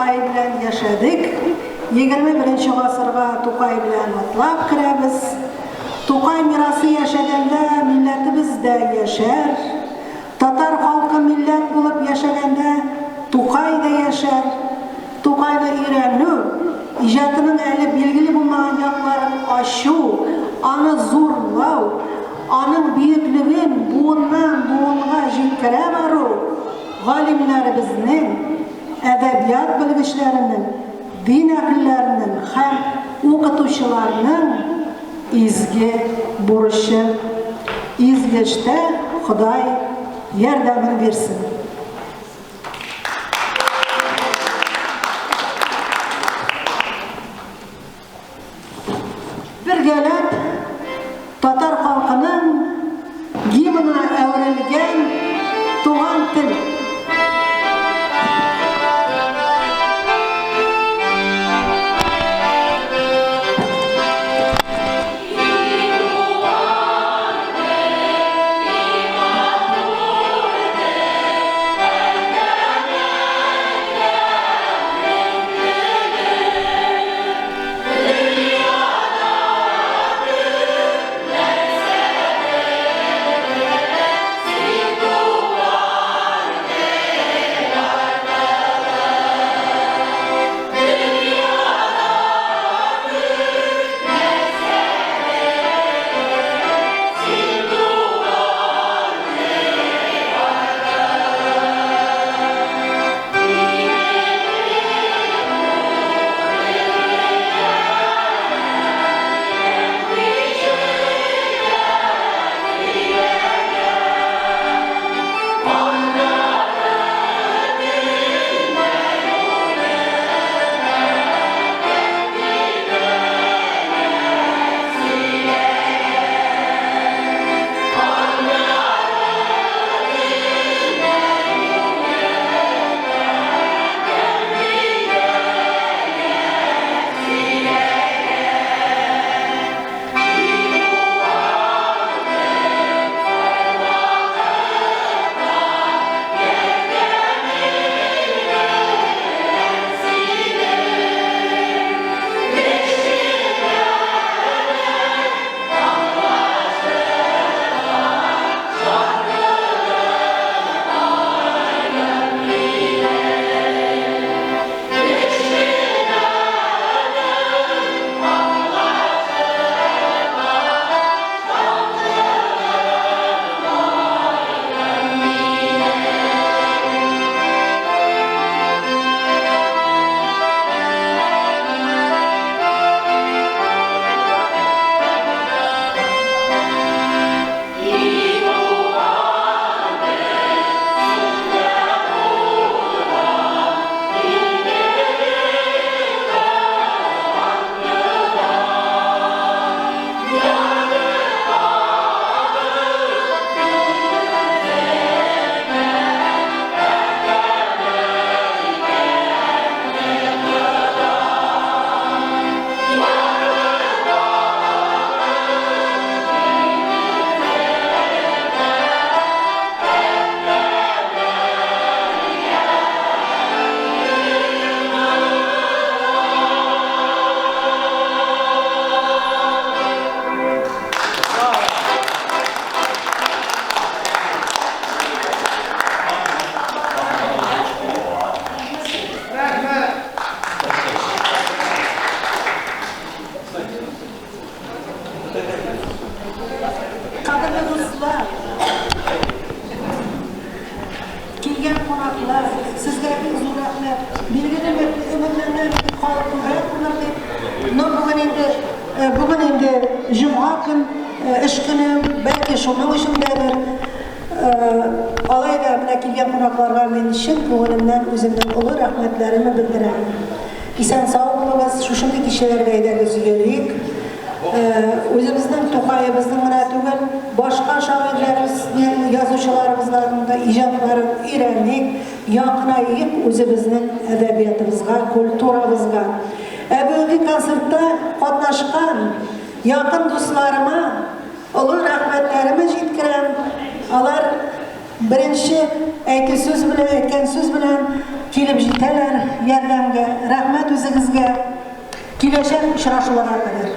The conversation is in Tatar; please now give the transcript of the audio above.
Тукай белән яшәдек, 21 гасырга Тукай белән атлап керәбез. Тукай мирасы яшәгәндә милләтебез дә яшәр. Татар халкы милләт булып яшәгәндә Тукай да яшәр. Тукайны өйрәнү, иҗатының әле билгеле булмаган якларын ачу, аны зурлау, аның бөеклеген буыннан-буынга җиткерә бару галимнәребезнең, әдәбият белгечләренең, дин әһелләренең һәм укытучыларның изге бурычы. Изге эштә Ходай ярдәмен бирсен. Бергәләп татар халкының гимнына әверелгән Туган тел. Кадерле дуслар, килгән кунаклар, сезгә бик зур рәхмәт. Билгеле, өметләнгән идек, халык күбрәк булыр дип. Но бүген инде, бүген инде җомга көн, эш көне, бәлки шуның өчен дәдер. Алай да менә килгән кунакларга мин чын күңелемнән үземнең олы рәхмәтләремне белдерәм. Исән-сау булыгыз, шушындый кичәләргә әйдәгез йөрик. Үзебезнең Тукаебызның гына түгел, башка шагыйрьләребезнең, язучыларыбызның да иҗатларын өйрәник, якынаек үзебезнең әдәбиятыбызга, культурабызга. Ә бүгенге концертта катнашкан якын дусларыма олы рәхмәтләремне җиткерәм. Алар. Беренче әйтү сүз белән, әйткән сүз белән килеп җитәләр ярдәмгә. Рәхмәт үзегезгә. Киләчәк очрашуларга кадәр.